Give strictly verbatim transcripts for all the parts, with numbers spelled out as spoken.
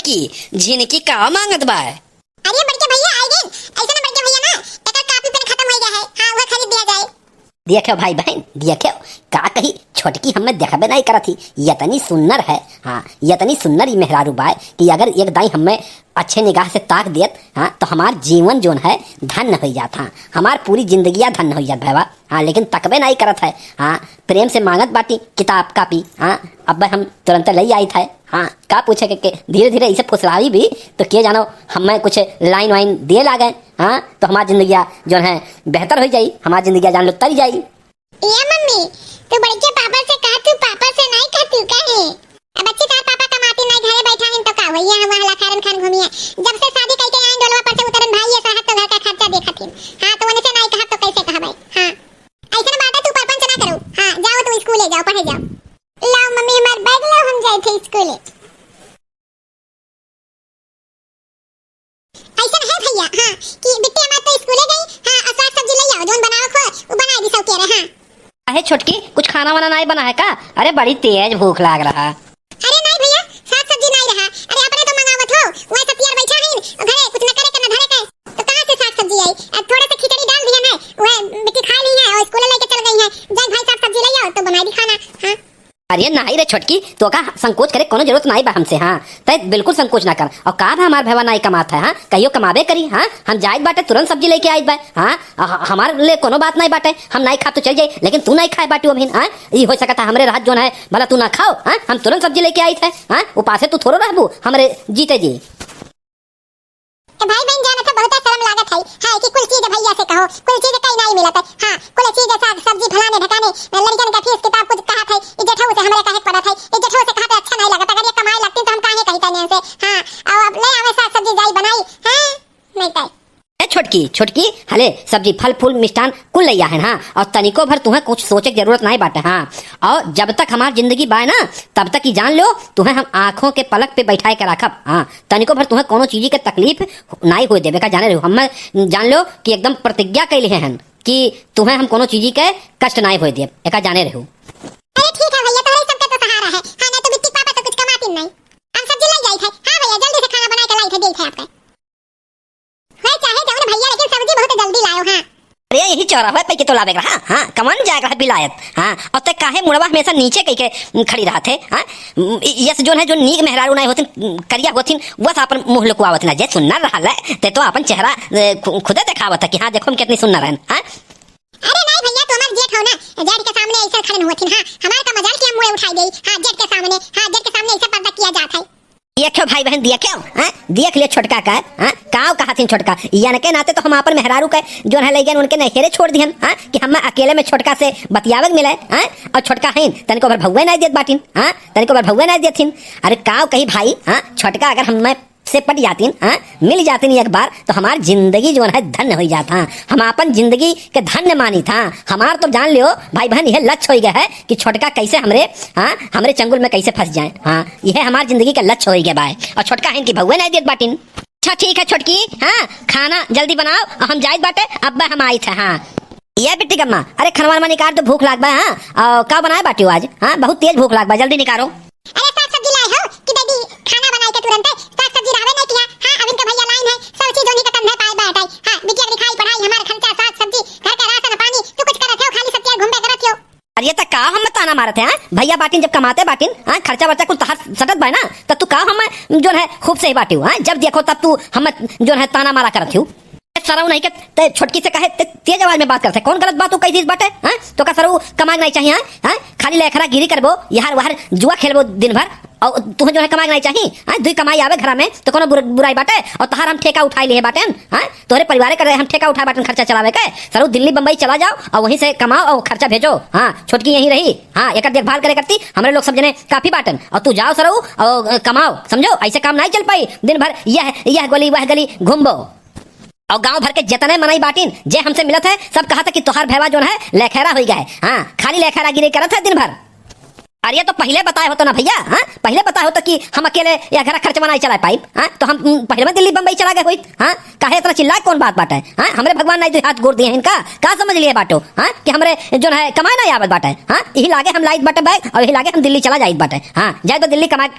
कि झिनकी का मांगत बा? अरे बड़के भैया, आई गइन। ऐसे ना बड़के भैया ना, एकर कापी पेन खतम होइ गया है। हाँ, वह खरीद दिया जाए। देखो भाई बहन, देखो, का कही, छोटकी हम्मे देखबे नाहीं करत ही, यतनी सुन्नर है। हाँ, यतनी सुन्नर ई मेहरारू बाय कि अगर एक दाईं हम्मे अच्छे निगाह से ताक देत, हाँ, तो हमार जीवन जोन है धन्य होइ जात, हाँ, हमार पूरी जिंदगिया धन्य होइ जात भैया। हाँ, लेकिन तकबे नाहीं करत है। हाँ, प्रेम से मांगत बाटी किताब कापी। हाँ, अब हम तुरंत लइ आइत है। हाँ, का पूछे के, के धीरे धीरे ऐसे फुसलावी भी तो के जानो हम्मे कुछ लाइन वाइन दिए लागे। हाँ, तो हमार जिंदगिया जोन है बेहतर होइ जाई, हमार जिंदगिया जान लो तरी जाई। ए मम्मी, तू बड़के पापा से कहा, तू पापा से नाहीं कहती काहे? अब बच्ची, तार पापा कमाती नाहीं, घरे बैठा हिन तो का होइया, हम वहाँ लखारन खान घूमिया। जब से शादी कइके आइन डोलवा पर से उतरन भाई, ये साहब तो घर का खर्चा देखत हिन। हाँ, तो उनसे नाहीं कहा तो कैसे कहबै? हाँ, ऐसे ना बात है, तू परपंच ना करो। हाँ, जाओ तू स्कूले जाओ, पढ़े जाओ। लाओ मम्मी हमार बैग लाओ, हम जाए थे स्कूले। ऐसन है भैया, हाँ, कि बिट्टी हमार तो स्कूले गई, हाँ, और साग सब्जी ले आओ, जोन बनावे को, वो बनाए दी सब के रहे, हाँ। अहे छोटकी, कुछ खाना वाना नाहीं बना है का? अरे बड़ी तेज भूख लाग रहा। अरे नाहीं भैया, साग सब्जी नाहीं रहा। अरे अपने तो मंगावत हो, वह सब पियर बैठा है, घरे कुछ न करे के न धरे के, तो कहाँ से साग सब्जी आई? अब थोड़ा सा खिचड़ी डाल दिया है, वह बिट्टी खा ली है और स्कूले लेके चल गई है। जाए भाई साग सब्जी ले आओ तो बनाए दी खाना, हाँ। अरे नाहीं रे छोटकी, तोका संकोच करे कोनो जरूरत नाहीं बा हमसे, हाँ। तै बिल्कुल संकोच ना कर। और का बा हमार भैया नाहीं कमात है, हाँ? कहियो कमाबे करी, हाँ? हम जाइत बाटे तुरंत सब्जी लेके आइत बा, हाँ? ह-, ह-, हमार ले कोनो बात नाहीं बाटे, हम नाहीं खाब तो चल जाई, लेकिन तू नाहीं खाए बाटू अभिन, हाँ? ई होइ सकत है हमरे रहत जोन है, भला तू ना खाओ, हाँ? हम तुरंत सब्जी लेके आइत है, हाँ? उपासे तू थोड़ो रहबू हमरे जीते जी। ए भाई बहन, जानत है, बहुत शर्म लागत है, है कि कुल चीज भैया से कहो, कुल चीज कहीं नाहीं मिलत है। हाँ, कुल चीज साग सब्जी फलाने ढकाने, लड़कन का फीस किताब कुछ कहत है, ई जेठऊ से हमरे कहे के पड़त है, ई जेठऊ से कहत है अच्छा नाहीं लगत, अगर ये कमाए लगती तो हम काहे कही तने से। हाँ, और अब ले आवे साग सब्जी जाई बनाई, हैं? नाहीं तै। ए छोटकी, छोटकी, हले सब्जी फल फूल मिष्ठान कुल लइया है, हाँ, और तनिको भर तुहें कुछ सोचे के जरूरत नाहीं बाटे, हाँ, और जब तक हमार जिंदगी बाय ना, तब तक ई जान लो, तुहें हम आँखों के पलक पे बैठाए के राखब, हाँ, तनिको भर तुहें कोनो चीज के तकलीफ नाहीं होए देबे का, जाने रहो। हम्मे जान लो कि एकदम प्रतिज्ञा कइ लिहे हन कि तुहें हम कोनो चीज के कष्ट नाहीं होए देब, एका जाने रहो। अरे ठीक है भैया, तोहरे सबके तो सहारा है। हाँ, ना तो बिट्टी के पापा तो कुछ कमातिन नाहीं। हम सब्जी ले जाइत है। हाँ भैया, जल्दी से खाना बना के लाइत है, देइत है आपका। है चाहे जौन भैया, लेकिन सब्जी बहुत जल्दी लायो, हाँ। अरे यही चौराहा पे के तो लावे रहा, हाँ, कमन जाए रहा बिलायत, हाँ, और ते काहे मुड़वा हमेशा नीचे कइ के खड़ी रहत है, हाँ? यस जोन है, जो नीक मेहरारू नाहीं होतिन, करिया होतिन, वस आपन मुँह लुकवावत ना, जे सुन्नर रहल है, ते तो आपन चेहरा, ए, खु-, खुदे देखावत है कि हाँ, देखो हम कितनी सुन्नर हैं, हाँ? अरे नाहीं भैया, तू हमार जेठ हो ना, जेठ के सामने ऐसे खड़े न होतिन, हाँ, हमार का मजाल कि हम मुँह उठाई देई, हाँ, जेठ के सामने, हाँ, जेठ के सामने ऐसे पर्दा किया जात है। देखो भाई बहन, देखो, हाँ? देख ले छोटका का, हाँ? काव कहथिन छोटका? यान के नाते तो हम आपन मेहरारू के जोन है लइगन उनके नैहरे छोड़ दिहन, हाँ? कि हम अकेले में छोटका से बतियावे के मिले, हाँ? और छोटका हईन, तनिको भर भउवे नाहीं देत बाटिन, हाँ? तनिको भर भउवे नाहीं देथिन। अरे काव कही भाई, हाँ? छोटका अगर हम से पट जातिन, हाँ? मिल जातिन एक बार, तो हमार जिंदगी जोन है धन्य होइ जात, हाँ। हम आपन जिंदगी के धन्य मानित, हाँ। हमार तो जान लियो भाई बहन, यह लक्ष्य होइ गया है कि छोटका कैसे हमरे, हाँ, हमरे चंगुल में कैसे फंस जाए, हाँ। यह हमार जिंदगी का लक्ष्य होइ गया बाय। और छोटका है इनकी भउवे नाहीं देत बाटिन। अच्छा ठीक है छोटकी, हाँ, खाना जल्दी बनाओ, और हम जाइत बाटे, अब हम आइत है, हाँ। ये बिट्टी कम्मा, अरे खनवा वनवा निकार तो भूख लाग बा, हाँ? और का बनाए बाटियो आज? हाँ, बहुत तेज भूख लाग बा, जल्दी निकारो। अरे साग सब्जी लाए हो कि दीदी खाना बनाए के तुरंत? साग सब्जी रहबे नहीं किया। हाँ, अब इनके भैया लाइन है, सब चीज उन्हीं के कंधे पाए बैठाई। हाँ, बिटिया के लिखाई पढ़ाई, हमार खर्चा, साग सब्जी, घर का राशन पानी, तू कुछ करत हो, खाली सब चीज घूमबे करत हो। अरे ये तक का हम ताना मारत है, हाँ? भैया बाटिन जब कमाते बाटिन, हाँ, खर्चा वर्चा कुल तहार सटत बा ना, तो तू का हम जोन है खूब से ही बाटियो, हाँ? जब देखो तब तू हम जोन है ताना मारा करत हो। सरऊ नहीं के ते छोटकी से कहे ते तेज आवाज में बात करते। कौन गलत बात तू कही दिस बाटे? हाँ? तोका सरऊ कमाए के नहीं चाहिए, हाँ? हाँ? खाली लेखरा गिरी करबो, यहर वहर जुआ खेलबो दिन भर, और तुहें जोन है कमाए के नहीं चाहिए, हाँ? दुई कमाई आवे घरा में तो कोनो बुर-, बुराई बाटे? और तहार हम ठेका उठाई लिए बाटेन, हाँ? तोहरे परिवारे करे हम ठेका उठाए बाटेन खर्चा चलावे के। सरऊ दिल्ली बम्बई चला जाओ और वहीं से कमाओ और खर्चा भेजो, हाँ? छोटकी यहीं रही, हाँ? एकर देखभाल करे करती हमरे लोग सब जने काफी बाटेन। और तू जाओ सरऊ और कमाओ, समझो? ऐसे काम नहीं चल पाई। दिन भर यह, यह गली वह गली घूमबो। और गांव भर के जितने मनई बाटिन, जे हमसे मिलत है, सब कहत है कि तोहार भैया जोन है, लेखेरा होई गए है। हाँ, खाली लेखेरा गिरी करत है दिन भर। अरे, तो पहिले बताए होतो ना भइया, हाँ? पहिले बताए होतो कि हम अकेले यह घर खर्च नाहीं चलाए पाइब, हाँ? तो हम, उम, पहिले में दिल्ली बम्बई चला गए होइत, हाँ? काहे इतना चिल्लाए, कौन बात बाटे, हाँ? हमरे भगवान नाहीं दुइ हाथ गोड़ दिहे हैं इनका, का समझ लिए बाटो, हाँ? कि हमरे जौन है कमाए नाहीं आवत बाटे, हाँ? यही लागे हम लाइत बाटे बैग और यही लागे हम दिल्ली चला जाइत बाटे, हाँ? जाए तो दिल्ली कमाए,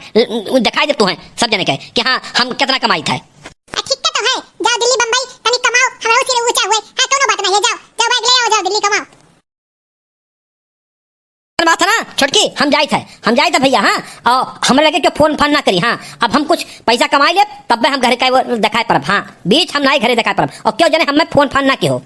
देखाए दे तू है सब जने के कि हाँ, हम कितना कमाइत है। आ, ठीक तो है, जाओ दिल्ली बम्बई तनी कमाओ, हमरा सिर ऊंचा हुए, हाँ, कौनो बात नाहीं है, जाओ, जाओ बैग ले आओ, जाओ दिल्ली कमाओ। बात है ना छोटकी, हम जाइत है, हम जाइत है भइया, हाँ। और हमरे लगे क्यों फोन फान ना करी, हाँ। अब हम कुछ पैसा कमाई लेब, तब्बे हम घरे का वो देखाए परब, हाँ। बीच हम नाहीं घरे देखाए परब। और क्यों जने हमें फोन फान ना किहो।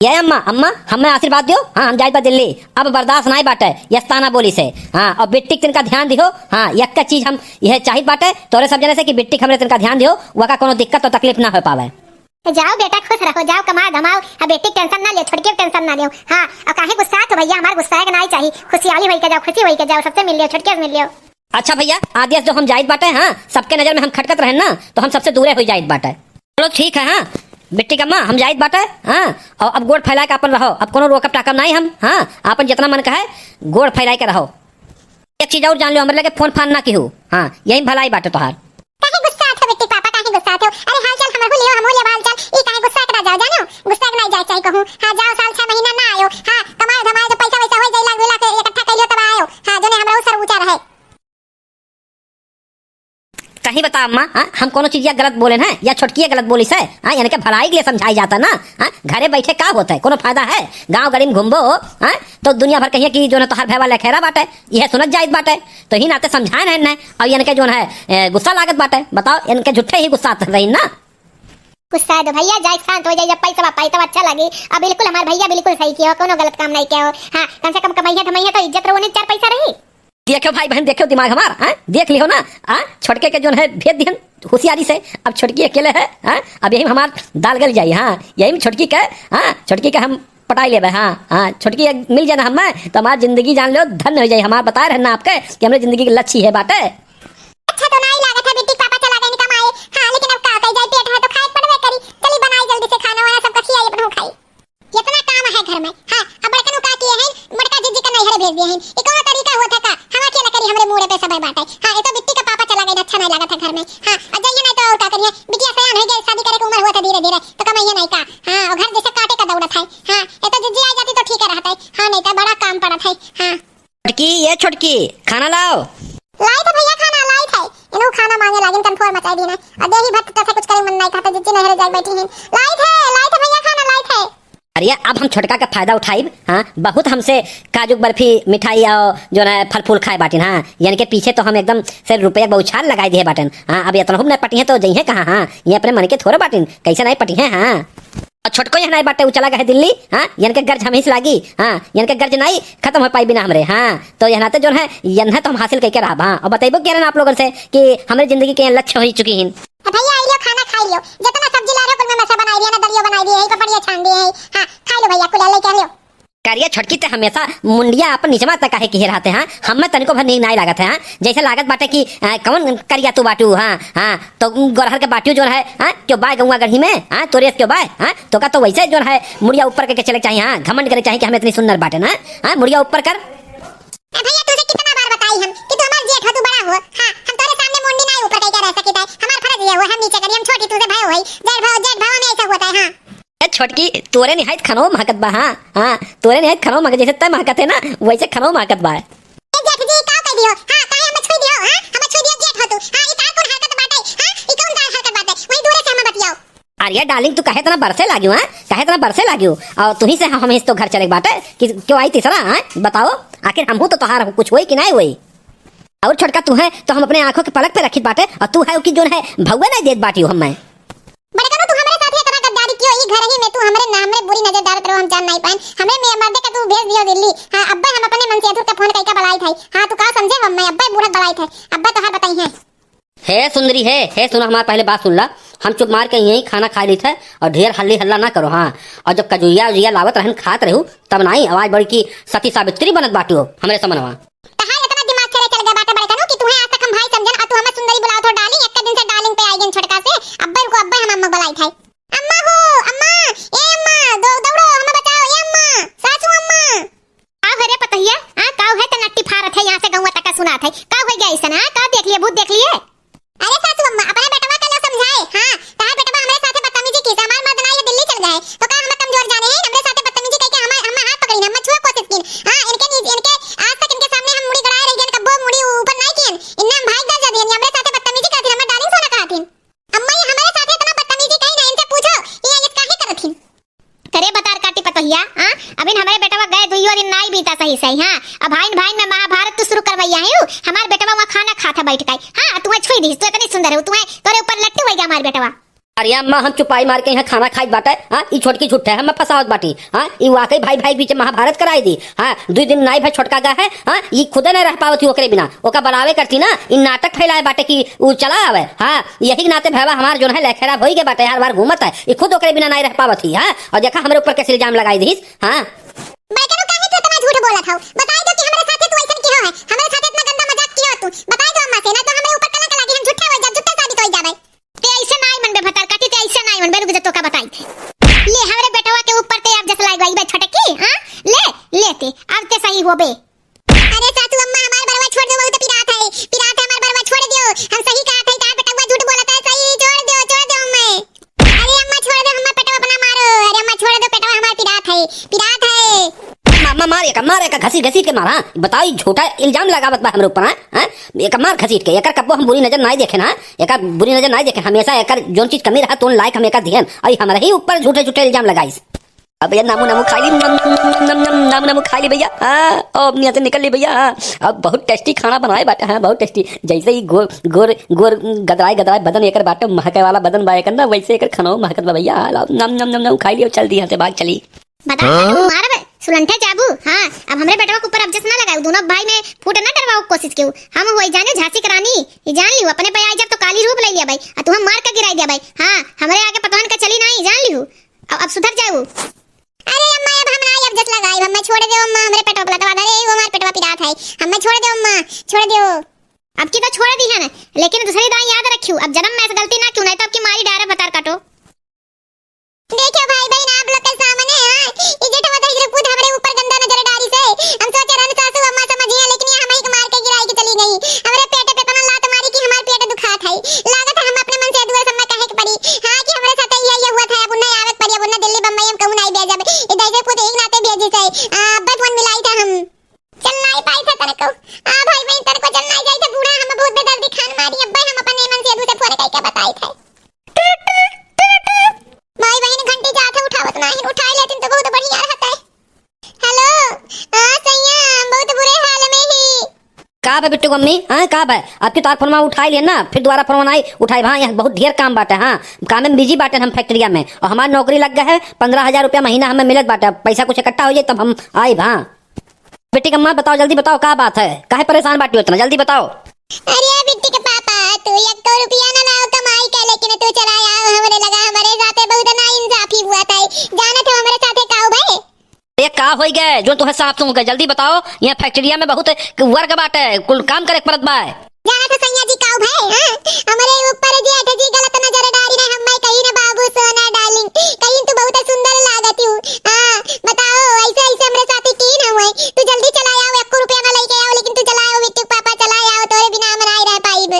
ये अम्मा, अम्मा, हमें आशीर्वाद दियो, हाँ, हम जाइत बा दिल्ली। अब बर्दाश्त नाहीं बाटे, यस ताना बोली से, हाँ। और बिट्टी के तिनका ध्यान दिहो, हाँ। यक्का चीज हम यह चाहित बाटे, तोरे सब जने से कि बिट्टी के हमरे तिनका ध्यान दिहो, वका कौनो दिक्कत और तकलीफ ना हो पावे। जाओ बेटा, खुश रहो, जाओ कमाओ धमाओ, अब बेटी के tension ना लियो, छोटकी के tension ना लियो। हाँ, और काहे गुस्सात हो भइया, हमार गुस्साए के नाहीं चाही, खुशियाली होई के जाओ, खुशी होई के जाओ, सबसे मिल लियो, छोटकी से मिल लियो। अच्छा भइया, आदेश दो, हम जाइत बाटे, हाँ, सबके नजर में हम खटकत रहेन ना, तो हम सबसे दूरे होई जाइत बाटे। चलो ठीक है, हाँ, बिट्टी के अम्मा, हम जाइत बाटे, हाँ, और अब गोड़ फैलाए के आपन रहो, अब कौनो रोकब टाकब नाहीं हम, हाँ, आपन जितना मन कहे, गोड़ फैलाए के रहो। एक चीज और जान लियो, हमरे लगे फोन फान ना किहो। हाँ, यही भलाई बाटे तोहार। काहे गुस्सात हो बिट्टी के पापा, काहे गुस्सात हो? अरे हाल चाल हमहू लियो, हमहू लियो हाल चाल। ई काहे गुस्सा करा जाओ, जानो? गुस्सा के नाहीं जाए चाही कहूँ। हाँ, जाओ, साल छह महीना ना आयो। हाँ, कमाए धमाए तो पैसा वैसा हो जाए, लाख दो लाख इकट्ठा कर लियो तब आयो। हाँ, जोने हमरा ऊपर ऊंचा रहे। कहीं बता अम्मा, हाँ, हम कौनो चीज या गलत बोले हैं या छोटकी या गलत बोली से? हाँ, इनके भलाई के लिए समझाई जाता ना। हाँ, घरे बैठे का होता है, कौनो फायदा है? गाँव गली में घूमबो, हाँ, तो दुनिया भर कहिए कि जौन है तोहार भैया लखेरा बाटे, यह सुनत जाइत बाटे, तो ही नाते समझाए नहीं, नहीं। अब इनके जौन है, ए, गुस्सा लागत बाटे, बताओ, इनके झूठे ही गुस्सा रही ना। गुस्सा दो भइया, जाए शांत हो जाए, जब पैसा पाई तब अच्छा लगी। अब बिल्कुल हमार भइया बिल्कुल सही किहो, कौनो गलत काम नाहीं किहो। हाँ, कम से कम कमइया धमइया तो इज्जत रहो, नहीं चार पैसा रही। देखो भाई बहन, देखो दिमाग हमार, हाँ? देख लिहो ना, हाँ? छोटके के जौन है भेज दिहन होशियारी से, अब छोटकी अकेले है, हाँ? अब यही में हमार दाल गल जाई, हाँ? यही में छोटकी के, हाँ? छोटकी के हम पटाई लेबे, हाँ, हाँ, छोटकी एक मिल जाए ना हमें, तो हमार जिंदगी जान लो धन्य हो जाए। हमार बताए रहना आपके कि हमरे जिंदगी के लक्ष्य है बाटे। अच्छा तो नाहीं लागत है, बिट्टी के पापा चला गए कमाए। हाँ, लेकिन अब का कही जाए, पेट है तो खाए पड़बे करी। चली बनाई जल्दी से खाना वाना, सबका खियाई, अपन खाई। इतना काम है घर में। हाँ, अब बड़कन का किए हैं, बड़का जिज्जी का नैहरे भेज दिए हैं। ई कौनो तरीका होत है का? हम अकेले करी, हमरे मूड़े पे सब है बाटे। हाँ, ये तो बिट्टी का पापा चला गए, अच्छा नाहीं लागत है घर में। हाँ, अब जाइए नाहीं तो और का करिए, बिटिया सयान हो गए, शादी करे के उम्र होत है धीरे धीरे, तो कमाइए नाहीं का? हाँ, और घर जैसे काटे का दौड़त है। हाँ, ये तो जिज्जी आ जाती तो ठीक है रहता है। हाँ, नाहीं तो बड़ा काम पड़त है। हाँ। छोटकी, ये छोटकी, खाना लाओ। लाइत है भइया खाना, लाइत है। इनहू खाना माँगे लागिन, कनफोर मचाई दीन है। और देही भत तथा कुछ करे मन नाहीं कहता, जिज्जी नैहरे जाए बैठी हैं। लाइत है, लाइत है भइया खाना, लाइत है। अरे अब हम छोटका का फायदा उठाइब, हाँ, बहुत हमसे काजू बर्फी, मिठाई और जौन है फल फूल खाए बाटिन, हाँ, इनके पीछे तो हम एकदम से रुपया बौछार लगाई दिए बाटिन, हाँ, अब इतना हम न पटिहे तो जइहे कहाँ, हाँ, ये अपने मन के थोड़े बाटिन, कैसे नाहीं पटिहे, हाँ। और छोटको यहाँ नाहीं बाटे, उ चला गए दिल्ली, हाँ, इनके गर्ज हम ही से लागी, हाँ, इनके गर्ज नाहीं खत्म हो पाई बिना हमरे, हाँ, तो यहाँ नाते जौन है, यन्हे तो हम हासिल करके रहब, हाँ, और बतइबो किया ना आप लोगन से कि हमरे जिंदगी के लक्ष्य हो चुकी हैं। ए भइया, आई लियो, खाना खाई लियो, जितना सब्जी ला रहे हो, कुल में मसा बनाई दिया ना, दलियो बनाई दिए है, पपड़िया छान दिए है, हाँ, खाई लो भइया, कुल लेके आ लियो। करिया छोटकी ते हमेशा मुंडिया अपन निचवा तक काहे किहे रहते हैं, हमें तनिको भर नीक नाहीं लागत है, हाँ, जैसे लागत बाटे कि, आ, कौन करिया तू बाटू, हाँ, हाँ, तो गोरहर के बाटियो जौन है, हाँ, क्यों बाय गौवा गढ़ी में, हाँ, तोरे से क्यों बाय, हाँ, तो का तो वैसे जौन है मुड़िया ऊपर करके चले चाहिए, हाँ, घमंड करे चाहिए कि हम इतनी सुंदर बाटे ना, हाँ, मुड़िया ऊपर कर। ए भइया, तुझे कितना बार बताई हम कि तू हमार जेठ हो, तू बड़ा हो, हाँ, हम तोरे सामने मुंडी नाहीं ऊपर करके रह सकित है, हमार फर्ज ये हो, हम नीचे करी, हम छोटी तुझे भाई होई, जेठ भाव, जेठ भाव में ऐसा होता है, हाँ। ए छोटकी, तोरे निहायत खनवा महकत बा, हाँ, हाँ, तोरे निहायत खनवा महकत, जैसे तय महकत है ना, वैसे खनवा महकत बा। ए जेठ जी, का कह दियो? हाँ, काहे हमें छुई दियो? हाँ, हमें छुई दियो, जेठ हो तू। हाँ, ई तार कौन हरकत बाटे? हाँ, ई कौन तार हरकत बाटे? वहीं दूरे से हमें बतियाओ। अरे darling, तू काहे इतना बरसे लागियो, हाँ? काहे इतना बरसे लागियो? और तुही से हम, हम इस तो घर चले बाटे कि क्यों आई तीसरा, हाँ? बताओ, आखिर हमहू तो तोहार कुछ होई कि नाहीं होई? और छोटका तू है तो हम अपने आँखों के पलक पे रखित बाटे, और तू है कि जौन है भौवे नाहीं देत बाटियो हमें। बड़कनू, तू हमरे साथे इतना गद्दारी कियो? ई घर ही में तू हमरे ना, हमरे बुरी नजर डालत रहो, हम जान नाहीं पाएन। हमरे में मर्दे का तू भेज दियो दिल्ली। हाँ, अब्बे हम अपने मनसेधुर का फोन कइके बलाइत है। हाँ, तू का समझे, हम मैं अब्बे बूढ़ा बलाइत है, अब्बे तोहार बताई है। हे सुंदरी, हे, हे सुनो, हमार पहले बात सुन ला। हम चुप मार के यहीं खाना खाई लीत है और ढेर हल्ली हल्ला ना करो, हाँ। और जब कजुइया उजुइया लावत रहन, खात रहू, तब नाहीं आवाज बड़ी की सती सावित्री बनत बाटू हो हमरे समनवा। तहार इतना दिमाग चले चल गए बाटे बड़कनू कि तुहे आज तक हम भाई समझन और तू हमें सुंदरी बुलावत हो darling। एक दिन से darling पे आई गई छोटका से, अब्बे रुको, अब्बे हम अम्मा बुलाई थे। अम्मा हो, अम्मा, ए अम्मा, दौ-, दौड़ो, हमें बचाओ, ए अम्मा, सासू अम्मा। का हो रे पतहिया, हाँ, का है तनट्टी फारत है यहाँ से गौवा का होइ गया अइसन, हाँ? का देख लिए, भूत देख लिए? अरे सासू अम्मा, अपने बेटवा का लो समझाए, हाँ? तहार बेटवा हमरे साथे बदतमीजी की, हमार मर्द ना ये दिल्ली चल गए, तो का हमें कमजोर जाने हैं? हमरे साथे बदतमीजी कइके हमार, हमार हाथ पकड़ी, हमें छुए कोशिश की, हाँ? इनके नी-, इनके आज तक इनके सामने हम मुड़ी गड़ाए रह गए, कब्बो मुड़ी ऊपर नहीं किए, इन्ना हम भाई दर जा दिए, हमरे साथे बदतमीजी करती, हमें डार्लिंग सोना कहती। अम्मा, ये हमरे साथे इतना बदतमीजी कहीं ना, इनसे पूछो कि ये, ये काहे करत हिन? करे बतार काटी पतोहिया, हाँ? अबिन हमरे बेटवा गए दुइयो दिन नाई बीता सही सही, हाँ? अब भाइन भाइन में महाभारत तू शुरू करवैया है, हमार बेटवा वहाँ खाना खात है बैठ के, हाँ? तू छुई दिस, तू इतनी सुंदर है, तू तोरे ऊपर लट्टू होइ गया हमार बेटवा। अरे अम्मा, हम चुपाई मार के यहाँ खाना खाइत बाटे, हाँ? ई छोटकी झूठे हमें फंसावत बाटी, हाँ? ई वाकई भाई भाई के बीच महाभारत कराई दी, हाँ? दुइ दिन नाई भाई छोटका गा है, हाँ? ई खुदे नहीं रह पावत ही ओकरे बिना, ओका बलावे करती ना, ई नाटक फैलाए बाटे कि ऊ चला आवे, हाँ? यही के नाते भैया हमार जोन है लय खराब होइ गए बाटे, हर बार घूमत है, ई खुद ओकरे बिना नहीं रह पावत ही, हाँ? और देखा हमरे ऊपर कैसे इल्जाम लगाई दीस, हाँ? बैकनो काहे तू इतना झूठ बोलत हौ? बताई दो कि हमरे साथे तू अइसन किहो है, हमरे साथे इतना गंदा मजाक किहो तू, बताई दो अम्मा से, ना तो हमरे ऊपर कलंक लागी, हम झूठे होइ जाब, झूठे साबित होइ जाबे। ते अइसे नाई मनबे भतार काटी, ते अइसे नाई मनबे, रुक जा तोका बताई। ले हमरे बेटवा के ऊपर ते अब जस लाग गई बे छोटकी, हाँ? ले, ले ते, अब ते सही होबे। अरे सासू अम्मा, हमार बरवा छोड़ दो, बहुत पिरात है, पिरात है हमार बरवा, छोड़ दियो। हम सही कहत है, तार बेटवा झूठ बोलत है, सही, छोड़ दियो, छोड़ दियो हमें। अरे अम्मा छोड़ दो, हमार पेटवा अपना मारो। अरे अम्मा छोड़ दो, पेटवा हमार पिरात है, पिरात है। मा-, मा-, मार एका, मार एका, घसीट घसीट के मार, हाँ? बताओ, ई झूठा इल्जाम लगावत बा हमरे ऊपर, हाँ? हाँ? एका मार घसीट के, एकर कब्बो हम बुरी नजर नाई देखे ना, एका बुरी नजर नाई देखे, हमेशा एकर जोन चीज कमी रहा, तोन लायक हम एका दिहन, और ई हमरा ही ऊपर झूठे झूठे इल्जाम लगाइस। अब भैया नामू नामू खाई ली, नम, नम, नम, नम, नामू नामू खाई ली भैया। हाँ, अब अपने यहाँ से निकल ली भैया। हाँ, अब बहुत tasty खाना बनाए बाटे, हाँ, बहुत tasty। जैसे ही गोर, गोर, गोर गदराए, गदराए बदन एकर बाटे, महके वाला बदन बा एकर ना, वैसे एकर खाना महकत बा भैया। हाँ, लाओ, नम, नम, नम, नम, खाई ली और चल दी यहाँ से, भाग चली। बता, हाँ? मारब, सुलंठे जाबू। हाँ, अब हमरे बेटवा के ऊपर अब जस ना लगाऊ, दोनों भाई में फूट ना डरवाओ कोशिश केहू। हम होई जाने झांसी के रानी, ई जान लिहू, अपने पे आई जब तो काली रूप ले लिया भाई, आ तू हम मार के गिराई दिया भाई। हाँ, हमरे आगे पतोहन का चली नाई, जान लिहू। अब, अब सुधर जाऊ। अरे अम्मा, अब हम ना, अब जस लगाई, हमें छोड़ दो अम्मा, हमरे पेटवा पलटवा दे, ए, वो हमार पेटवा पिरात है, हमें छोड़ दो अम्मा, छोड़ दो। अब की तो छोड़ दी है ना, लेकिन दूसरी दाई याद रखियो, अब जन्म में ऐसी गलती ना कियो, नहीं तो अब की मारी डारे भतार काटो। देखियो भाई बहन, आप लोग के सामने, हाँ, ई जेठवा दहिजर पूत हमरे ऊपर गंदा नजर डारी से, हम सोचे रहन सासू अम्मा समझिया, लेकिन ये हमही के मार के गिराई के चली गई। हमरे पेट पे इतना लात मारी कि हमार पेट दुखात है। लागत है हम अपने मन से दुआ सम्मा कहे के पड़ी, हाँ, कि हमरे साथे ये, ये हुआ था, अब उन्हें आवे के पड़ी, अब उन्हें दिल्ली बम्बई हम कहूँ नहीं भेजब। ई दहिजर पूत एक नाते भेजी से, आ, अब्बे फोन मिलाई था हम। चल नाई पाई था तनको। आ भाई बहन, तनको चल नाई जाई था, बूढ़ा हम बहुत बेदर्दी खान मारी, अब्बे हम अपन एमन से दूसरे फोन कई के बताई था। भाई बहन घंटी जात है, उठावत नाही, उठाई लेतिन तो बहुत बढ़िया रहता है। हेलो, हाँ सैया, हम बहुत बुरे हाल में ही। का बा बिट्टू अम्मी, हाँ, का बा? अब की तोहार फोनवा उठाई लेन ना, फिर दोबारा फोनवा नाई उठाई। हाँ, यहाँ बहुत ढेर काम बाटे, हाँ, काम में बिजी बाटे हम फैक्ट्रिया में, और हमार नौकरी लग गए है, पन्द्रह हजार रुपया महीना हमें मिलत बाटे, पैसा कुछ इकट्ठा हो जाए तब हम आइब, हाँ। बिट्टी के अम्मा, बताओ, जल्दी बताओ, का बात है? काहे परेशान बाटी हो इतना? जल्दी बताओ। अरे बिट्टी के पापा, तू एको रुपया ना लाओ कमाई का, लेकिन तू चला आओ हमरे लगा, हमरे साथे बहुत नाइंसाफी हुआ था। जानत हो हमरे साथे का हो भए? ये का होई गए जो तुहे साफ सूंघ गए? जल्दी बताओ, यहाँ फैक्ट्रिया में बहुत वर्क बाटे, कुल काम करे के पड़त बा। जानत हो सैया जी का हो भए, हाँ? हमरे ऊपर जेठ जी गलत नजर डारी ना, हमें कही ना बाबू सोना डार्लिंग, कही तू बहुत सुंदर लागत हो। हाँ, बताओ, ऐसे, ऐसे हमरे साथे की ना हुए। तू जल्दी चला आओ, एको रुपया ना लेके आओ, लेकिन तू चला आओ बिट्टू पापा, चला आओ, तोरे बिना हम नाई रह पाइब।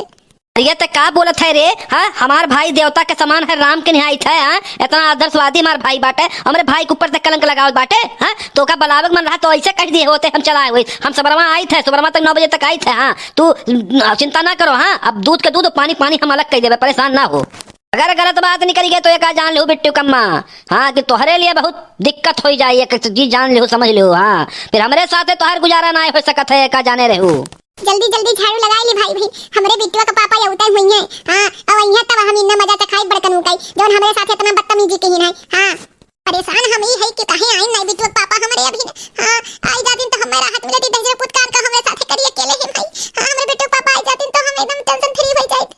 अरे, ये ते का बोलत है रे? हाँ, हमार भाई देवता के समान है, राम के निहाइत है, हाँ? इतना आदर्शवादी हमार भाई बाटे, हमरे भाई के ऊपर ते कलंक लगावत बाटे, हाँ? तोका बलावे के मन रहा तो ऐसे कह दिए होते, हम चला आए हुए। हम सबरवा आइत है, सबरवा तक नौ बजे तक आइत है, हाँ? तू, न, चिंता ना करो, हाँ? अब दूध के दूध, पानी पानी हम अलग कह देबे, परेशान ना हो। अगर गलत बात निकल गई तो ये का जान लिहू बिट्टू कम्मा, हाँ, कि तोहरे लिए बहुत दिक्कत हो जाए, ये जी जान लिहू, समझ लिहू, हाँ? फिर हमरे साथे तोहर गुजारा ना हो सकत है, ये का जाने रहू। जल्दी जल्दी झाड़ू लगाई ली भाई, भाई, हमरे बिट्टुआ के पापा अवते हुई हैं। हाँ, अब अइहें तब हम इन्ना मजा से खाई बड़कन उकाई, जौन हमरे साथे इतना बदतमीजी कहिन है। हाँ, परेशान हम ई है कि काहे आइन नहीं बिट्टुआ के पापा हमरे अभी। हाँ, आई जातिन तो हमें राहत मिलती, दहिजर पूत का हमरे साथे करी अकेले ही भाई। हाँ, हमरे बिट्टुआ के पापा आई जातिन तो हम एकदम tension free हो जाइत।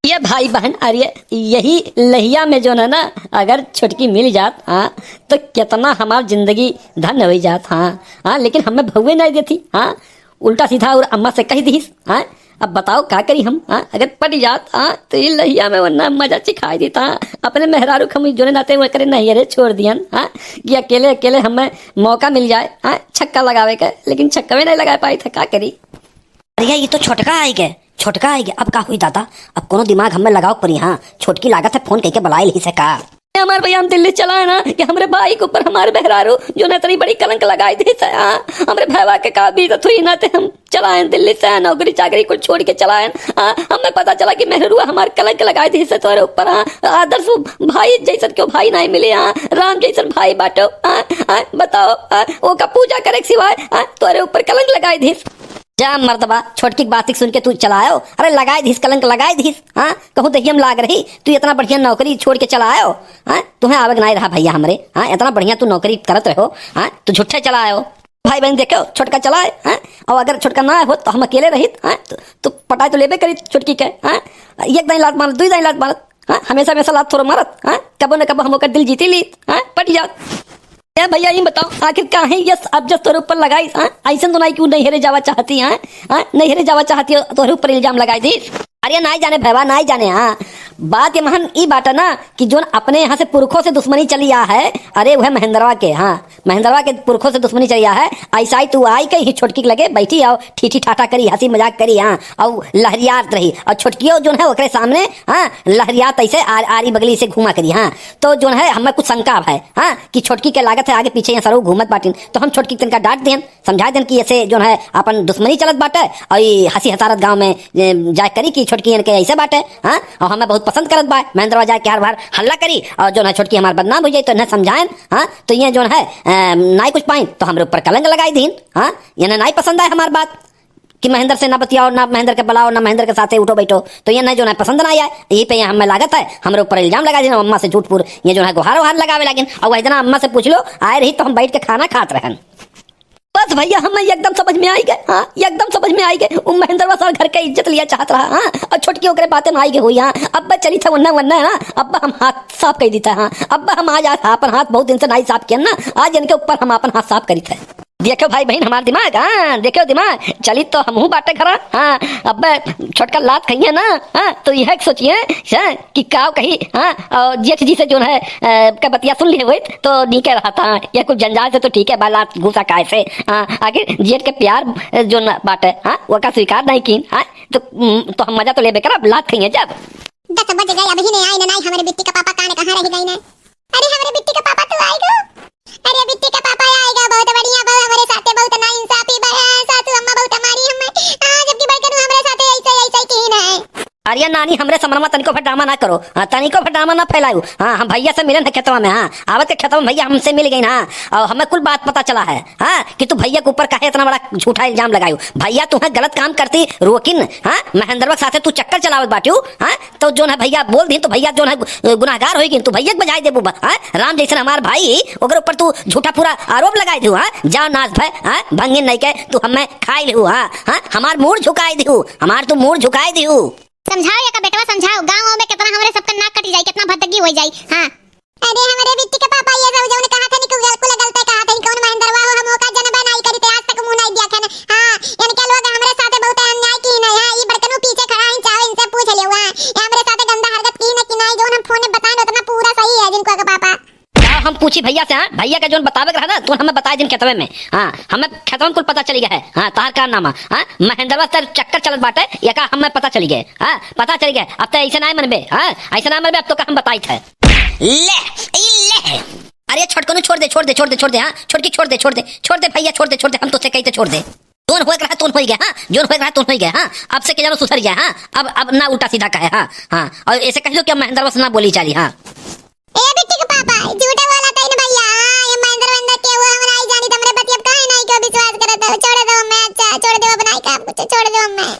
ये भाई बहन, अरे यही लहिया में जौन है ना, अगर छोटकी मिल जात, हाँ, तो कितना हमार जिंदगी धन्य हो जात, हाँ, हाँ, लेकिन हमें भउए नहीं देती, हाँ, उल्टा सीधा और अम्मा से कह दीस, हाँ, अब बताओ का करी हम, हाँ, अगर पट जात, हाँ, तो ये लहिया में वरना मजा सिखाई देता, हाँ, अपने मेहरारू के हम जोने नाते वो करे नहीं, अरे छोड़ दियन, हाँ, कि अकेले, अकेले हमें मौका मिल जाए, हाँ, छक्का लगावे का, लेकिन छक्का में नहीं लगा पाई था, का करी। अरे, ई तो छोटका आइ गए, छोटका आइ गए। अब का हुई दादा, अब कोनो दिमाग हमें लगाओ परी। हाँ, छोटकी लागत है फोन कइके बुलाए लिहिस है का। ए हमार भइया, हम दिल्ली चला है ना कि हमरे भाई के ऊपर हमारे मेहरारू जो ना इतनी बड़ी कलंक लगाई दिहिस है। हाँ, हमरे भइया के का बीतत हुई ना, ते हम चला है दिल्ली से, नौकरी चाकरी कुल छोड़ के चला है। हाँ, हमें पता चला कि मेहरुआ हमार कलंक लगाई दिहिस है तोरे ऊपर। हाँ, आदर्श भाई जैसन क्यों भाई नहीं मिले। हाँ, राम जैसन भाई बाटो। हाँ, हाँ, बताओ, हाँ, ओका पूजा करे के सिवाय, हाँ, तोरे ऊपर कलंक लगाई दिहिस। जा मर्दबा, छोटकी के बात सुन के तू चला आयो। अरे लगाए दिहिस कलंक, लगाए दिहिस। हाँ, कहूँ दहियम लाग रही, तू इतना बढ़िया नौकरी छोड़ के चला आयो। हाँ, तुहें आवे के नाई रहा भइया हमरे। हाँ, इतना बढ़िया तू नौकरी करत रहो। हाँ, तू झूठे चला आयो। भाई बहन देखो, छोटका चला आए। हाँ, और अगर छोटका ना आए होत तो हम अकेले रहित। हाँ, तो, तो पटाए तो लेबे करी छोटकी के। हाँ, एक दाई लात मारत, दुई दाई लात मारत। हाँ, हमेशा हमेशा लात थोड़ो मारत। हाँ, कबो न कबो हम ओकर दिल जीती ली। हाँ, पट जात। ए भइया, ई बताओ, आखिर काहे यस अब जस तोरे ऊपर लगाइस, हाँ? अइसन तो नाई कि उ नैहरे जावा चाहती, हाँ? हाँ, नैहरे जावा चाहती हो, तोरे ऊपर इल्जाम लगाई दिस। अरे नाई जाने भइया, नाई जाने, हाँ। बात ये महन ई बाटा ना कि जोन अपने यहाँ से पुरखों से दुश्मनी चली आ है, अरे वह महेंद्रवा के, हाँ, महेंद्रवा के पुरखों से दुश्मनी चली आ है। अइसा ही तू आई के ही छोटकी के लगे बैठी आओ, ठीठी ठाठा करी, हँसी मजाक करी, हाँ, और लहरियात रही, और छोटकियो जोन है ओकरे सामने, हाँ, लहरियात ऐसे आर-, आरी बगली से घूमा करी, हाँ। तो जोन है हमें कुछ शंका है, हाँ, कि छोटकी के लागत है आगे पीछे यहाँ सरऊ घूमत बाटिन, तो हम छोटकी के तनका डांट देन, समझा देन कि ऐसे जोन है अपन दुश्मनी चलत बाटे, और ई हँसी हसारत गाँव में, ए, जाए करी कि छोटकी इनके ऐसे बाटे, हाँ, और हमें बहुत पसंद करत बा, महेंद्रवा जाए के हर बार हल्ला करी, और जोन है छोटकी हमार बदनाम हो जाए, तो इन्हें समझाएन, हाँ, तो ये जोन है, ए, नाई कुछ पाइन, तो हमरे ऊपर कलंक लगाई दीन, हाँ, इन्हें नाई पसंद आए हमार बात। कि महेंद्र से ना बतियाओ, ना महेंद्र के बुलाओ, ना महेंद्र के साथे उठो बैठो, तो ये नहीं जो ना पसंद ना आया, यही पे ये हमें लागत है, हमरे ऊपर इल्जाम लगा देना, अम्मा से झूठ फूर, ये जो है गुहार वहार लगावे लागिन, और वही दिना अम्मा से पूछ लो, आए रही तो हम बैठ के खाना खात रहन। बस भइया, हमें एकदम समझ में आई गए, हाँ, एकदम समझ में आई गए। उ महेंद्रवा सार घर के इज्जत लिया चाहत रहा, हाँ, और छोटकी ओकरे बातें में आई गए हुई, हाँ। अब चली था वन्ना वन्ना है ना, अब हम हाथ साफ कर देता, हाँ। अब हम आज, आज अपन हाथ बहुत दिन से नाई साफ किया ना, आज इनके ऊपर हम अपन हाथ साफ करी थे। देखो भाई बहिन हमार दिमाग, हाँ, देखो दिमाग, चली तो हमहू बाटे घरा, हाँ, अब्बे छोटका लात खइहे ना, हाँ, तो यह सोचिए, हाँ, कि काव कही, हाँ, और जेठ जी से जोन है, अ, का बतिया सुन लिए होइत, तो नीके रहता, हाँ, यह कुछ जंजाल से तो ठीक है, बा लात घूसा काय से, हाँ, आखिर जेठ के प्यार, अ, जोन बाटे, हाँ, वो का स्वीकार नहीं कीन, हाँ, तो, उम, तो हम मजा तो लेबे करब, लात खइहे जब। दस बज गए, अभी नहीं आए ना, नहीं, हमरे बिट्टी का पापा काने कहाँ रह गए ना? अरे, हमरे बिट्टी का पापा तू आए गो? अरे, बिट्टी का पापा आए गो, बहुत बढ़िया बा, हमरे साथे बहुत नाइंसाफी बा, सासू अम्मा बहुत मारी हमें। हाँ, जबकि बड़कनू हमरे साथे ऐसे, ऐसे की ना है। अरे नानी, हमरे समरमा तनिको भर ड्रामा ना करो, हाँ, तनिको भर ड्रामा ना फैलायू। हाँ, हम भइया से मिलन है खेतवा में, हाँ, आवत के खेतवा में भइया हमसे मिल गई ना, और हमें कुल बात पता चला है, हाँ, कि तू भइया के ऊपर काहे इतना बड़ा झूठा इल्जाम लगायू। भइया तुम्हें गलत काम करती रोकिन, हाँ, महेंद्रवा के साथे तू चक्कर चलावत बाटियू, हाँ, तो जोन है भइया बोल दी तो भइया जोन है गु-, गुनाहगार होई गिन, तू भइया के बजाय देबू बा, हाँ? राम जैसन हमार भाई, ओकर ऊपर तू झूठा पूरा आरोप लगाए दिहू, हाँ? जा नास भय, हाँ? भंगिन नहीं के तू हमें खाई लिहू, हाँ? हाँ? हमार मूड़ झुकाए दिहू, हमार तू मूड़ झुकाए दिहू। समझाओ या का बेटवा समझाओ, गाँव में कितना हमरे सबका नाक कटी जाई, कितना भटकी हो जाई, हाँ? अरे हमरे बिट्टी के पापा, ये सब जौन कहा था निकल गल, कुल गलते कहा था, कौन महेंद्रवा हो, हम ओका जनबे नहीं करी थे, आज तक मुंह नहीं दिया था ना। हाँ, इनके लोग हमरे साथे बहुत अन्याय की ना, हाँ, ये बड़कनू पीछे खड़ा है, चाहो इनसे पूछ लियो, हाँ, ये हमरे साथे गंदा हरकत की ना कि नहीं, जौन हम फोन में बताएं उतना पूरा सही है जिनको के पापा। जाओ हम पूछी भइया से, हाँ, भइया का जौन बतावे के रहा ना, तो हमें बताए दिन खेतवे में, हाँ, हमें खेतवन कुल पता चली गया है, हाँ, तहार का नाम है, हाँ, महेंद्रवा सर चक्कर चलत बाटे, ये का हमें पता चली गए, हाँ, पता चली गए, अब तो ऐसे ना मनबे, हाँ, ऐसे ना मनबे, अब तो का हम बताई थे। ले, ई ले। अरे छोटकनू छोड़ दे, छोड़ दे, छोड़ दे, छोड़ दे, हाँ, छोटकी छोड़ दे, छोड़ दे, छोड़ दे भइया, छोड़ दे, छोड़ दे, हम तोसे कही तो छोड़ दे। जोन होए के रहा, तोन होई गए, हाँ, जोन होए के रहा, तोन होई गए, हाँ, अब से के जानो सुधर जाए, हाँ, अब, अब ना उल्टा सीधा कहे, हाँ, हाँ, और ऐसे कह दो कि अब महेंद्रवा से ना बोली चाली, हाँ। ए बिट्टी के पापा, झूठे बोला था इन भइया, हाँ, ये महेंद्र वेंद्र के वो हम नहीं जानी, तुमरे बतिया काहे नहीं क्यों विश्वास करत हो, छोड़ दो मैं, अच्छा, छोड़ दो, अब नहीं का, छोड़ दो मैं।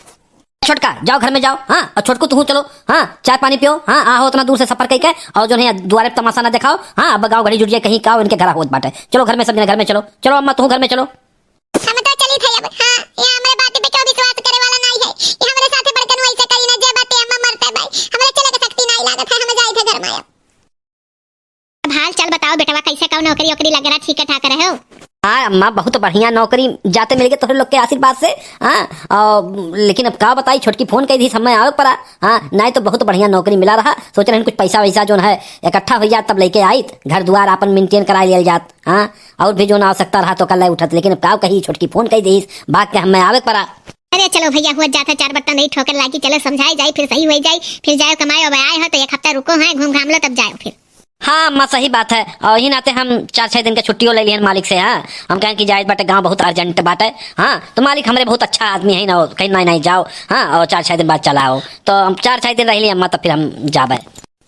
छोटका, जाओ घर में जाओ, हाँ, और छोटकू तू चलो, हाँ, चाय पानी पियो, हाँ, आहो उतना दूर से सफर कइके, और जो है दुआरे पे तमाशा ना दिखाओ, हाँ, अब गाँव घड़ी जुट जाए कहीं का, इनके घर होत बाटे, चलो घर में सब जने घर में चलो, चलो अम्मा तू घर में चलो। हम तो चली थे अब, हाँ, ये हमरे बात पे क्यों विश्वास करे वाला नहीं है, ये हमरे साथे बड़कनू ऐसे करी ना, जे बाटे अम्मा मरते भाई, हमरे चले के शक्ति नहीं लागत है, हम जाए थे घर में अब। अब हाल चाल बताओ बेटवा, कैसे कब नौकरी वोकरी लग रहा, ठीक ठाक रहे हो? हाँ अम्मा, बहुत बढ़िया नौकरी जाते मिल गए तोहरे लोग के आशीर्वाद से। हाँ, और लेकिन अब का बताई, छोटकी फोन कही थी, समय आवे पड़ा। हाँ, नहीं तो बहुत बढ़िया नौकरी मिला रहा, सोच रहे हैं कुछ पैसा वैसा जो है इकट्ठा हो जात तब लेके आइत, घर दुआर आपन मेंटेन करा लिया जात। हाँ, और भी जो ना आवश्यकता रहा तो कल उठत, लेकिन अब का कही, छोटकी फोन कही दी, भाग के हमें आवे पड़ा। अरे चलो भइया, हुआ जात है, चार बट्टा नहीं ठोकर लागी, चलो समझाए जाई, फिर सही होइ जाई, फिर जाओ कमाए, अब आए हो तो एक हफ्ता रुको हैं, घूम घाम लो तब जाओ फिर। हाँ अम्मा, सही बात है। और इही नाते हम चार छह दिन के छुट्टियो ले लिहन मालिक से। हाँ, हम कहेन कि जाए बाटे गाँव, बहुत urgent बाटे। हाँ, तो मालिक हमरे बहुत अच्छा आदमी है ना, कहीं नहीं नहीं जाओ। हाँ, और चार छह दिन बाद चला आओ। तो हम चार छह दिन रह ली अम्मा, तब फिर हम जाबे।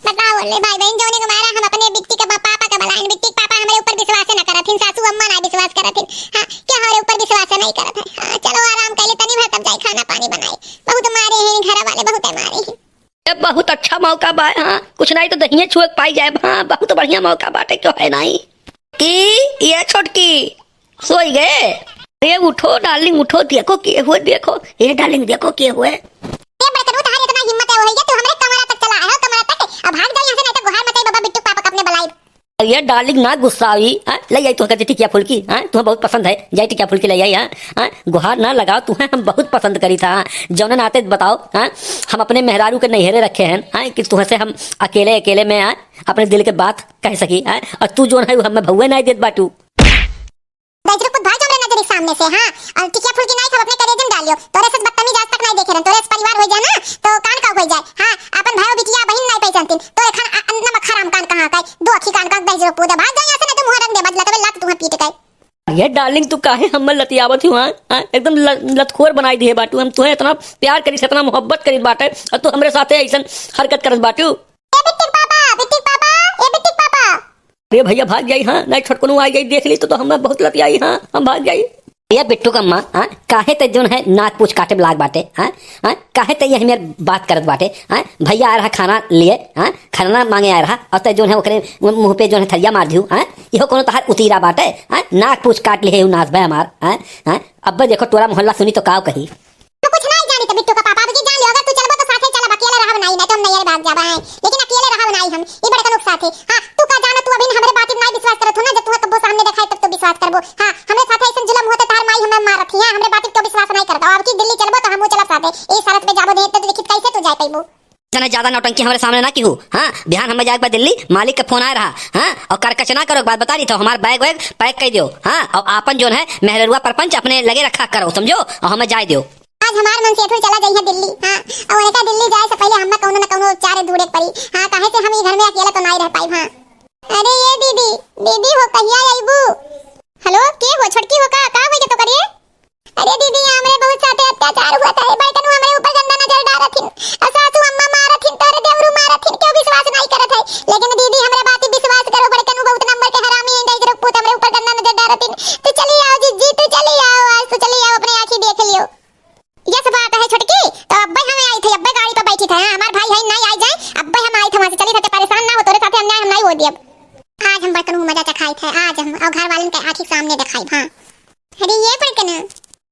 बताओ ले भाई बहन, जौने के मारा हम अपने बिट्टी के बा-, पापा के बलाइन, बिट्टी के पापा हमरे ऊपर विश्वास न करत हिन, सासू अम्मा ना विश्वास करत हिन। हाँ, क्या हमरे ऊपर विश्वास नहीं करत है? हाँ, चलो आराम कर ले, तनी भर तब जाए खाना पानी बनाए। बहुत मारे हैं घर वाले, बहुत मारे हैं। ए, बहुत अच्छा मौका बा, हाँ, कुछ नहीं तो दहिये छुए के पाई जाए, हाँ, बहुत बढ़िया मौका बाटे, क्यों है नहीं? की ये छोटकी सोई गए? अरे उठो डार्लिंग, उठो, देखो के हुए, देखो, ए डार्लिंग, देखो के हुए। ए बड़कनू, तहार इतना हिम्मत है, वही तू हमरे कमरा तक चला आयो, कमरा तक, अब भाग जाओ यहाँ से, नहीं तो गुहार मचाई बाबा बिट्टू पापा का अपने बलाई। अरे डार्लिंग ना गुस्सा हुई, हाँ? ले आई तुहका टिकिया फुल्की, हाँ? तुहका बहुत पसंद है, जाई टिकिया फुल्की ले आई, हाँ? हाँ? गुहार ना लगाओ, तुहका हम बहुत पसंद करी था, हाँ? जौने नाते बताओ, हाँ? हम अपने मेहरारू के नैहरे रखे हैं, हाँ? कि तुहसे हम अकेले अकेले में, हाँ? अपने दिल के बात कह सकी, हाँ? और तू जौन है वो हमें भौवे नहीं देत बाटू। गजरू कुछ भाई जो हमरे नजर के सामने से, हाँ? और टिकिया फुल्की नहीं खाओ, अपने करेजे में डालियो। तोरे से बदतमीज आज तक नहीं देखे रहन। तोरे से परिवार हो जाए ना, तो कान का हो जाए। हाँ, अपन भाई बिटिया बहिन नहीं पहचानतीन। तो एखन अ-, अ-, नमक हराम कान कहाँ का है? दो अखी कान का गजरू पूदा। भाग जाओ यहाँ से, नहीं तो मुँह रंग दे, बदला तो लात तुहाँ पीट के। ये डार्लिंग, तू काहे हमें लतियावत हो, हाँ? हाँ, एकदम ल-, लतखोर बनाई दिए बाटू। हम तुहे इतना प्यार करी, इतना मोहब्बत करी बाटे, और तू हमरे साथे ऐसन हरकत करत बाटू। ए बिट्टी पापा, बिट्टी पापा, ए बिट्टी पापा। रे भैया भाग जाई, हाँ, नहीं छोटकनू आ जाई, देख ली तो, तो हमें बहुत लतियाई, हाँ, हम भाग जाई। भैया बिट्टू का अम्मा, हाँ, काहे ते जौन है नाक पूछ काटे में लाग बाटे, हाँ, हाँ, काहे ते यही मेर बात करत बाटे, हाँ, भैया आ रहा खाना लिए, हाँ, खाना मांगे आ रहा, और ते जौन है ओकरे मुंह पे जौन है थरिया मार दिहू, हाँ, इहो कोनो तहार उतीरा बाटे, हाँ, नाक पूछ काट लिए नाच भाई हमार, हाँ, हाँ, अब देखो टोला मोहल्ला सुनी तो काव कही। हम कुछ नहीं जानी तो बिट्टू का पापा, अब की जान लियो, अगर तू चलबो तो साथे चलब, अकेले रहब नहीं, नहीं तो हम नैहरे भाग जाबा है, लेकिन अकेले रहब नहीं हम, ई बड़कनू के साथे। हाँ, तू का जानो, तू अभी हमरे बात पे नहीं विश्वास करत हो ना, जब तुहे कब्बो सामने देखाई तब तो विश्वास करबो। हाँ, हमरे साथे ऐसन जुलम होते तहार माई हमें मारत ही, हाँ, हमरे बात पे तो विश्वास नहीं करत। अब की दिल्ली चलबो तो हमहू चलब साथे, ए शरत पे जाबो दे, तो देखी कैसे तू जाए पैबू। जना ज्यादा नौटंकी हमरे सामने ना की हो, हाँ, बिहान हमें जाए के बाद दिल्ली, मालिक के फोन आए रहा, हाँ, और करकच ना करो, एक बात बता रही तो हमार बैग वैग पैक कर दियो, हाँ, और आपन जौन है मेहररुआ परपंच अपने लगे रखा करो, समझो, और हमें जाए दियो। आज हमार मन सेठू चला जइहे दिल्ली, हाँ, और उनका दिल्ली जाए से पहले हमें कौनो न कौनो चारे ढूंढे के पड़ी, हाँ, काहे से हम ई घर में अकेले तो नहीं रह पाई, हाँ। अरे ये दीदी, दीदी हो कहिया अइबू? हेलो, के हो छोटकी हो का, का हो गया तो करिए? अरे दीदी, हमरे बहुत साथे अत्याचार हुआ था, बड़कनू हमरे ऊपर गंदा नजर डारत हिन, और सासू अम्मा मारत हिन, तोरे देवरू मारत हिन, क्यों विश्वास नहीं करत है? लेकिन दीदी हमरे बात पे विश्वास करो, बड़कनू बहुत नंबर के हरामी है, दहिजरो पूत हमरे ऊपर गंदा नजर डारत हिन। तू चली आओ जिज्जी, तू चली आओ, आज तू चली आओ, अपने आँखी देख लियो। यस बात है छोटकी, तो अब्बे हम आई थे, अब्बे गाड़ी पे बैठी थे, हाँ, हमार भाई है नहीं आई जाए, अब्बे हम आई थे वहाँ से, चली थे, परेशान ना हो, तोरे साथे अन्याय हम नहीं हो दियब। आज हम बड़कनू मजा चखाई थे, आज हम और घर वालन के आँखी के सामने दिखाई, हाँ। अरे ये बड़कनू।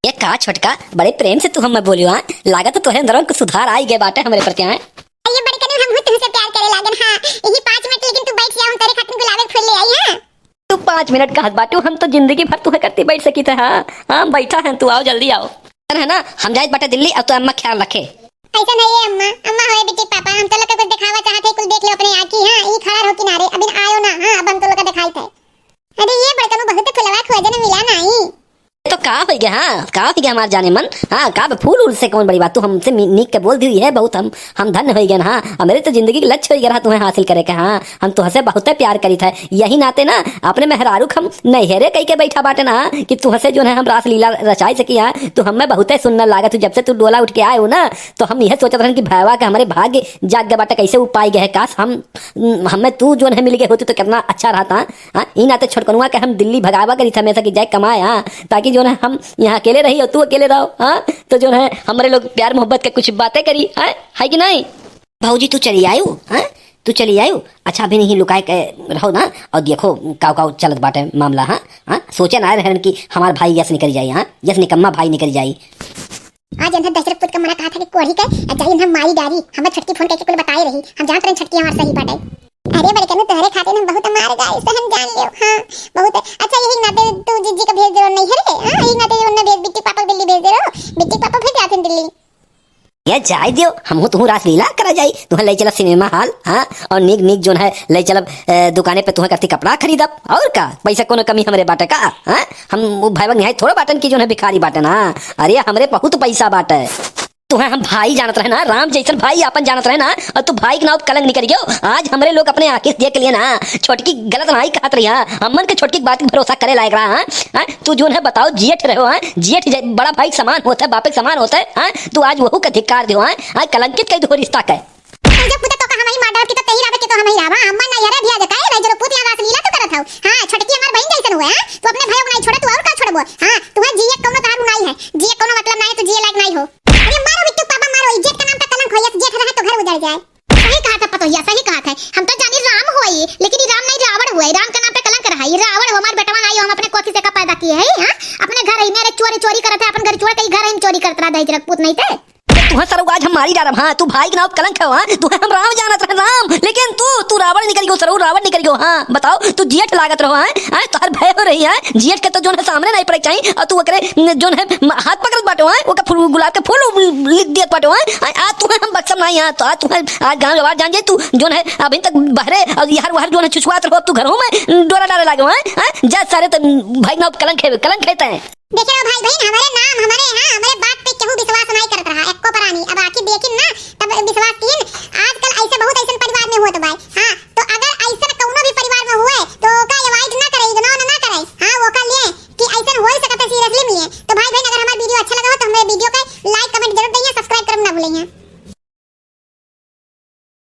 ये का छोटका, बड़े प्रेम से तू हमें बोलियो, हाँ? लागत तो तोहरे अंदर में कुछ सुधार आई गए बाटे हमरे प्रति, हाँ? अरे बड़कनू, हम भी तुमसे प्यार करे लागन, हाँ। यही पाँच मिनट लेकिन तू बैठ जा, हम तेरे खातिर गुलाब के फूल ले आई, हाँ। तू पाँच मिनट कहत बाटू, हम तो जिंदगी भर तुहे करती बैठ सकी थे, हाँ? हाँ, बैठा है तू, आओ जल्दी आओ। है ना, हम जाइत बाटे दिल्ली, अब तो अम्मा ख्याल रखे। ऐसा नहीं है अम्मा, अम्मा होए बिट्टी पापा, हम तो लोग का कुछ दिखावा चाहते, कुल देख लो अपने आँखी, हाँ? ई खड़ा रहो किनारे, अभी आयो ना, हाँ? अब हम तो लोग का दिखाई थे। अरे ये बड़कनू बहुत फुलवा खोजन मिला नहीं। तो का होइ गया, हाँ? का होइ गया हमार जाने मन? हाँ, का बे फूल उल से कौन बड़ी बात? तू हमसे मी-, नीक के बोल दी है बहुत, हम, हम धन्य होइ गए, हाँ? हमरे तो जिंदगी के लक्ष्य होइ गया रहा तुम्हें हासिल करे के, हाँ? हम तुहसे बहुते प्यार करी थे, यही नाते ना अपने मेहरारू के हम नैहरे कई के बैठा बाटे ना, कि तुहसे जौन है हम रासलीला रचाई सकी, हाँ? तू हमें बहुते सुंदर लागत हो, जब से तू डोला उठ के आए हो ना, तो हम यह सोचत रहन कि भैवा के हमरे भाग्य जाग गए बाटे, कैसे उ पाई गए है, काश हम, हमें तू जौन है मिल गए होती तो कितना अच्छा रहता, हाँ? हाँ, ई नाते छोटकनुआ के हम दिल्ली भगावा करी था हमेशा कि जाए कमाए, हाँ, ताकि जौन है हम यहाँ अकेले रही और तू अकेले रहो, हाँ, तो जौन है हमरे लोग प्यार मोहब्बत के कुछ बातें करी, हाँ, है कि नहीं? भौजी तू चली आयु, हाँ, तू चली आयु, अच्छा अभी नहीं लुकाए के रहो ना, और देखो काव काव चलत बाटे मामला, हाँ, हाँ, सोचे ना रहन कि हमार भाई यस निकल जाई, हाँ, यस निकम्मा भाई निकल जाई। आज इन्हें दशरथ पुत का मना कहा था कि कोढ़ी के, आ जाई इन्हें मारी डारी, हमें छटकी फोन करके कुल बताए रही, हम जानत रहन छटकी हमार सही बाटे। अरे बड़कनू, तोहरे खातिर हम बहुत मार गाए, सहन जान लियो। हाँ, बहुत। अच्छा, यही नाते तू जिज्जी का भेज दे रहो नैहरे, हाँ, यही नाते उन्हें भेज, बिट्टी पापा को दिल्ली भेज दे रहो, बिट्टी पापा फिर जाते हैं दिल्ली। ये जाए दियो, हमहू तुहू रासलीला करा जाई, तुहें लइ चलब सिनेमा हाल, हाँ, और नीक नीक जोन है लइ चलब, ए, दुकाने पे तुहें करती कपड़ा खरीदब, और का, पैसा कोनो कमी हमरे बाटे का, हाँ? हम वो भाई बहन यहाँ थोड़ा बाटन की जोन है भिखारी बाटन, हाँ? अरे हमरे बहुत पैसा बाटे। तुहें हम भाई जानत रहे ना, राम जैसन भाई आपन जानत रहे ना, और तू भाई के नाव कलंक निकल गयो। आज हमरे लोग अपने आँखी से देख लिए ना, छोटकी गलत नाई कहत रही, हाँ? हमन के छोटकी के बात के भरोसा करे लायक रहा, हाँ? हाँ? तू जोन है बताओ, जेठ रहो, हाँ? जेठ जै-, बड़ा भाई के समान होत है, बापे के समान होत है, हाँ? तू आज वहू का धिक्कार दियो, हाँ? आज कलंकित कइ दियो रिश्ता के। तू जब पूछे तो का हम ही मार डालब कि तो तेही रावे कि तो हम ही रावा, अम्मा ना यारे भी आ जाता है, नहीं जरो पूत यहाँ रासलीला तू करत हौ। हाँ, छोटकी हमार बहन जैसन हुए, हाँ? तू अपने भाइयों को नहीं छोड़े, तू और का छोड़बो? हाँ, तुम्हार जिए कौनो तारू नहीं है, जिए कौनो मतलब नहीं है, तू जिए लायक नहीं हो। अरे मारो बिट्टू पापा मारो, इज्जत का नाम पे कलंक हो, यस जेठ रहे तो घर उजड़ जाए। सही कहत है पतोहिया, सही कहत है। हम तो जानी राम होई, लेकिन ई राम नहीं रावण हुए, राम के नाम पे कलंक रहा। ई रावण हो, हमार बेटवा नहीं हो, हम अपने कोखी से का पैदा किए है, हाँ? अपने घर ही में अरे चोरी चोरी करत है, अपन घर छोड़ के ई घर ही में चोरी करत रहा, दहेज रख पूत नहीं थे। तुहें सरऊ आज हम मारी डारब, हाँ, तू भाई के नाव कलंक है, हाँ, तुहें हम राम जानत रहे, राम, लेकिन तू, तू रावण निकल गयो, सरऊ रावण निकल गयो, हाँ, बताओ, तू जेठ लागत रहो, हाँ, हाँ, तोहर भय हो रही है, जेठ के तो जोन है सामने नहीं पड़े के चाहिए, और तू ओकरे, न, जोन है, म-, हाथ पकड़त बाटो, हाँ, ओकर फूल, गुलाब के फूल लिख दियत बाटो, हाँ, आ, आज तुहें हम बख्शब नहीं, हाँ, तो आज तुहें, आज गाँव जवार जान जाए, तू जोन है, अभी तक बहरे, और यहर वहर जोन है, छुछुआत रहो, अब तू घरों में डोरा डाले लागे, हाँ, हाँ, जा सारे, तो भाई के नाव कलंक है, कलंक है तैं। देखे रहो भाई बहन, हमारे नाम, हमारे यहाँ, हमारे बात पे केहू विश्वास नहीं करत रहा, एको प्राणी। अब आखिर देखिन ना, तब विश्वास कीन। आजकल ऐसे बहुत ऐसन परिवार में होत बाय।